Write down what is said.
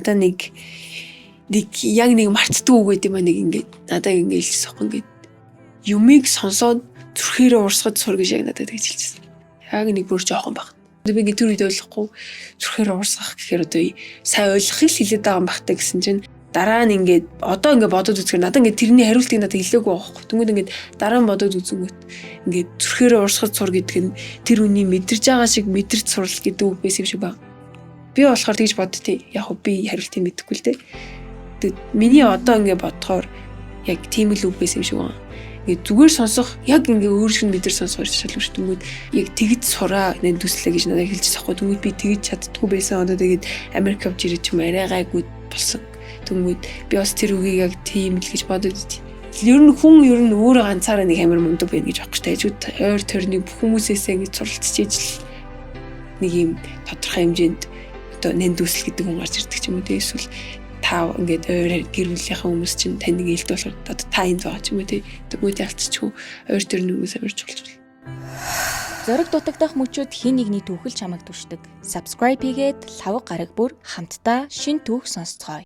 Одоо нэг яг нэг мартдаггүй үг гэдэг юм а, нэг ингээд надад ингээд хэлчихсэн байхгүй, ингээд юмыг сонсоод зүрхээрээ урсгаж сур гэж яг надад тэгж хэлчихсэн. Яг нэг бүр жоохон байх. Би ингээд тэр үед ойлгохгүй, зүрхээрээ урсгах гэхээр одоо сайн ойлгохыг л хэлээд байгаа юм байх та гэсэн чинь дараа нь ингээд одоо ингээд бодоод үзэхээр надад ингээд тэрний хариултыг надад хэлээгүй байгаа байхгүй. Тэнгүүд ингээд дараа нь бодоод үзэнгүүт ингээд зүрхээрээ урсгаж сур гэдэг нь тэр үний мэдэрж байгаа шиг мэдэрч сурал гэдэг үг байсан юм шиг байна. Би болохоор тэгж боддتي. Яг хөө би хариултыг мэдэхгүй л дээ. Тэгээд миний одоо ингээд бодохоор яг тийм л үг байсан юм шиг байна. Ингээд зүгээр сонсох, яг ингээд өөр шиг мэдэр сонсох шалгуур тэнгүүд яг тэгж сураа нэндүслээ гэж надад хэлчихсэн байхгүй. Тэнгүүд би тэгж чаддгүй байсан. Одоо тэгээд Америк явж ирэж юм арай гайгүй болсон. Тэнгүүд би бас тэр үгийг яг тийм л гэж бодод. Ер нь хүн ер нь өөрөө ганцаараа нэг амар мундаг байна гэж бодох хэрэгтэй. Ажууд ойр тойрны бүх хүмүүсээсээ ингэж суралцж ижил нэг юм тодорхой хэмжээнд одоо нэндүсэл гэдэг хүн гарч ирдэг ч юм уу те, эсвэл та ингээд ойр гэр бүлийнхээ хүмүүс чинь тань нэг хэлдэг болохоор одоо та энд байгаа ч юм уу те. Тэгмүүд ялцчихгүй ойр тойрны хүмүүс амар чухал. Зориг дутагдах мөчүүд хэн нэгний түүхэл чамайг түшдэг. Subscribe хийгээд лавга гараг бүр хамтдаа шинэ түүх сонсцгоё.